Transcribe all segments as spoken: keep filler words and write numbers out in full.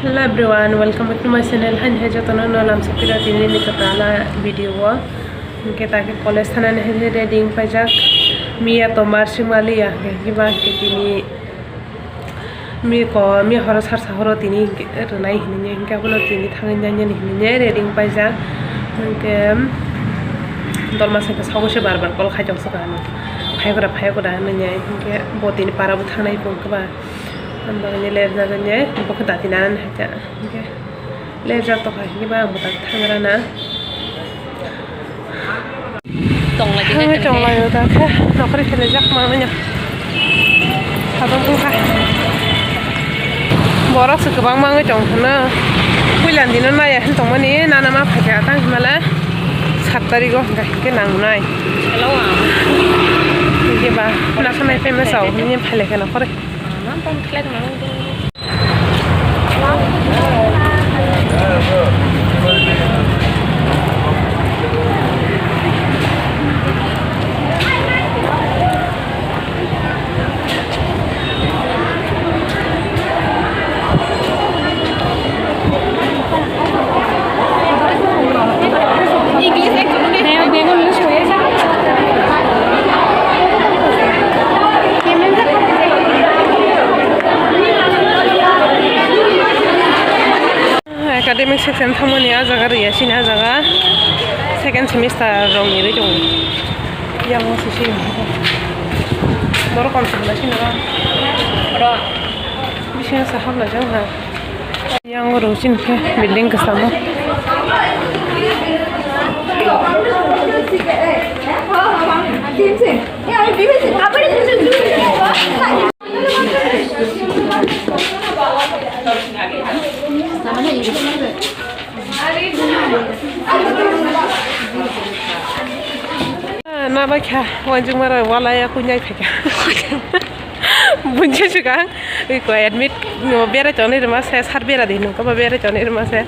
Hello everyone, welcome back to my channel. Haini hai jotono no lamsa pira tini ni kwtal a video o. Hwnkhe ta khe college thanani hai ready wng paijak. Miya to mar singmaliya hwnkhe ba hwnkhe tini mi ko mi horo sarsa horo tini hwnkhe rwnai hinwi hwnkhe abono tini thangwi nai nani hinwi ready wng paijak. Hwnkhe dolma se khe sago se bar bar call khai tong saka ano. Phai kora phai kora hinwi hwnkhe bo tini para bo thangnai hwnkhe ba. Ang bagwi lerjak wngnai, bo khe datina nani hai ta. Hwnkhe lerjak tongkha, hwnkhe ba ang bo tak thangra na. Tonglai di, tonglaio ta khe, nokori khe lerjak ma wngya. Sabang wngkha. Borok se kwbang mangwi tong khna. Puila dino naiya hin tongmani, nana ma phaikha tang himale. Sat tarigo hwnkha hwnkhe nangnai. Hello, ah. Hwnkhe ba, nasa nai phaima sao, hwnkhe phailai khe nokori. Academic section thangmani ah jaga rwya sini ah jaga second semester rok ni rwi tongo. Yang o sisi borok kom sini oro bisingo sa hap laijak ha. Yang oro chini khe building kwchamo. Na bai kha, wanjing mara walaya kunyai phaikha. Bunche sukang. Iko admit no berai tongnai rwma se, sar bera di nung kaba berai tongnai rwma se.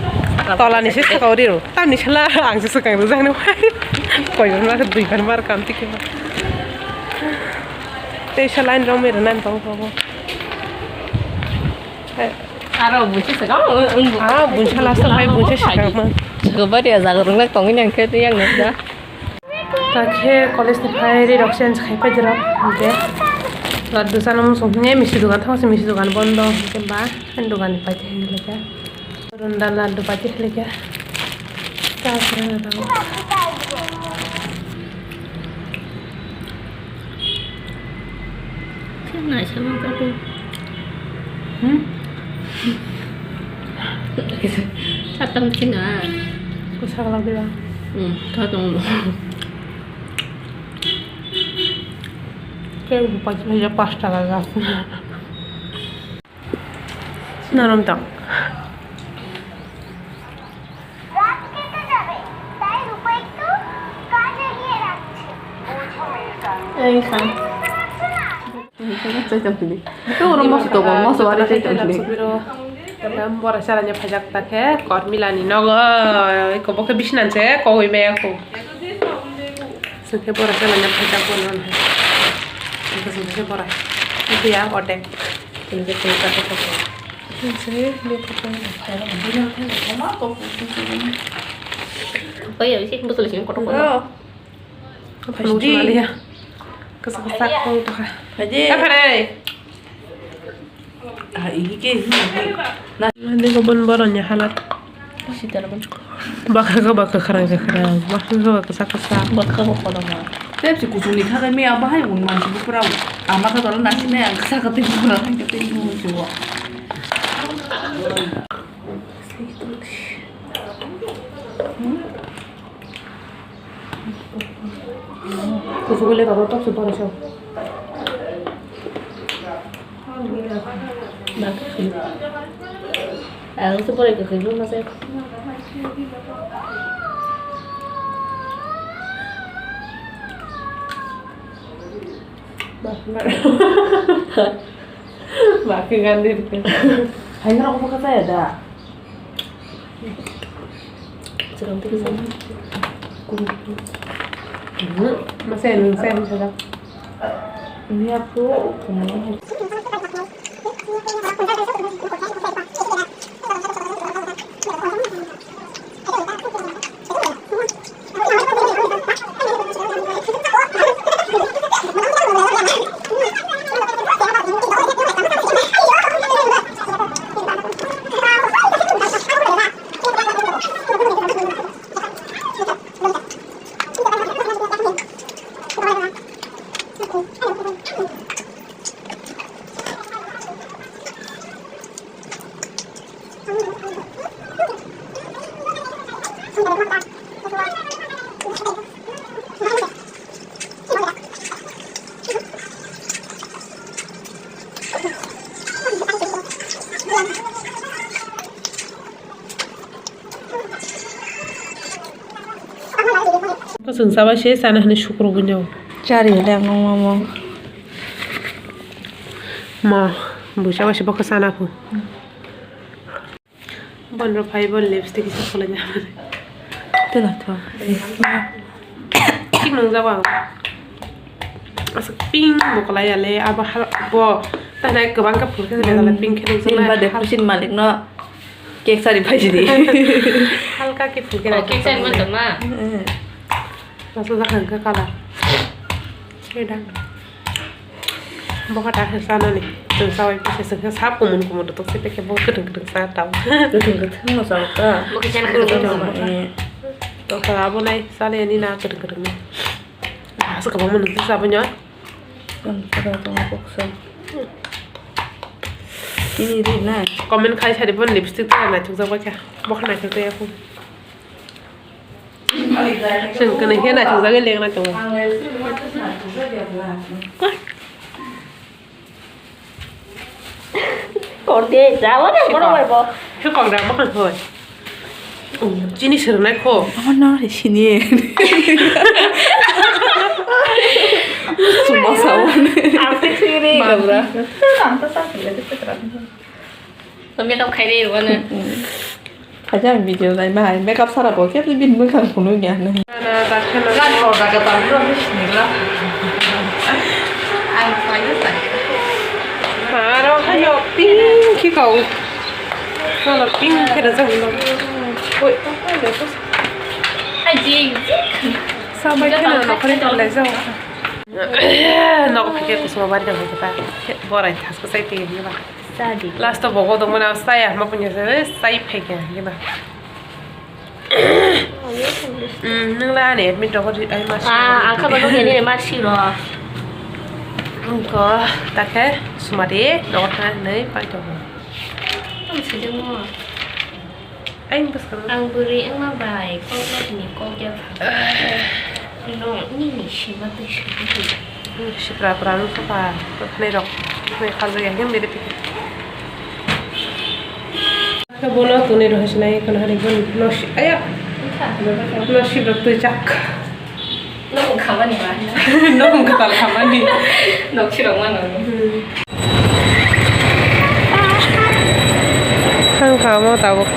Tola ni se sakao ri ro. Tamni sala ang se swkang rwjak no. Koi bar mar, dui bar mar kam tiki ma. Tei sa line rong mera nan tong tong. Aro bunche swkang, ang bu- Ah, bunche last o phai bunche swkang ma. Swkang bari ya jaga rung lak tongwi nang khe yang nang da. Ta khe college ni phai ri rok change khai phai dirok, hwnkhe laddu chana muchung hwnkhe misi dogan thango se, misi dogan bondo hwnkhe ba ani dogan ni paithago hwnkhe runda laddu paithago hwnkhe ta khe rwna tongo. Naisamo kabo. Hmm? Satam singa. Ko sagala bela. Hmm, ka tong. Ke bupa je pas taka ga. Narom tang. Ei kha. Chai tong phili. To oro moso to moso ari chai tong phili. Bora salanya phajak ta khe Kormilani nogo. Iko bo khe bisnan se kogoi maya ko. Sengke bora salanya phajak bo non. Iko sengke bora. Iko ya odek. Sengke sengke sengke. Sengke sengke. Kaya sih betul sih kotor kotor. Phai di. Maliya. Kasa kasa kong tokha. Phai di. Ka pharai. Ah, ini ke, ini ke. Na. Ini ko bon boron ya halat. Sita na bon. Bakha ko bakha kharang kharang. Bakha ko bakha sak sak. Bakha ko kono ma. Tep si kuchung ni kha mi aba hai un man si pura. Ama ka tolo nasi ne ang kasa ka te pura ka te mun si wa. Kuchuk le baba tok se bora sa. Ang se bora ke khelu ma se. Ba ke gan de. Hai na ko ka ta ya da. Masa yang saya bisa dah. Ini aku. Bwswng chabai se chana hwnwi sukrubui no. Chari hwnwi ang nukmamo. Ma, bwsa bai se bokhe chana pho. Bonro phai bo lipstick kisa khwlai na. Tela to. Thik nung jabo ang. Aswk pink bo kwlai ya le, abo hal-, bo tana kwbang khe phul khe le pink khe nung. Nini jabo birthday hal- pusin malik no cake sari phai sidi. Halka khe phul khe. Oh, cake sari man tama. Eh. Masa jakhang khe kala. Sida. Bo kha ta khe sanani. Chwng sawai khe se khe sa kumun kumun tok se khe bo kwthwng kwthwng sa tao. Kwthwng kwthwng no sa ta. Bo khe chana kwthwng kwthwng no sa. Eh. To kha abo nai sale ani na kwthwng kwthwng ni. Asa kwbangma nukjak sabo nyo. Ang sara tong boksa. Ini ri na. Comment khai sari bon lipstick ta na chukjak bai kha. Bo kha na chukjak ya khu. Chwng kwnwi khe naithokjagwi lengra tongo. Korde, jawa na borok bai bo. Khe kok da bwkhang hoi. Chini sirnai kho. Omo no re sini. Suma sawo. Asik siri. Babra. Makeup khai rw wano. Kaisa ang video nai ma hai makeup sara bo khe bini mwkhang phunuk ya nai. Gan order ka tam bro, bismillah. Ang saya saya. Aro hayo pink ki kau. Kalau pink kira jang lo. Oi, apa ya tu? Aji. Sampai kena nak kena tak lezat. Nok phikhe kusuma bari da kita. Borai thas ko sai phi ba. Sadi. Last o bogo dong mana saya ma punya saya sai phikhe gina. Hmm, nung la ani admit rok ai mas. Ah, angka ba nung ni ma si ro. Angko takhe sumari rok ta nei pai to. Ang sedemo. Ang bwskang. Ang bwrwi wngma bai kokrokni kok yapha. Nwng nini sima twi simi. Sipra pra wngkha ba, kwthwirok. Kwthwir khaljak ya, him bede phi. Bono tuni rohoi sinai kono hari bono nosi, aya. Nosi rok twi jak. Nok wngkha mani ba? Nok wngkha tal kha mani. Nok sirok mano. Hmm. Thang kha mo tabuk.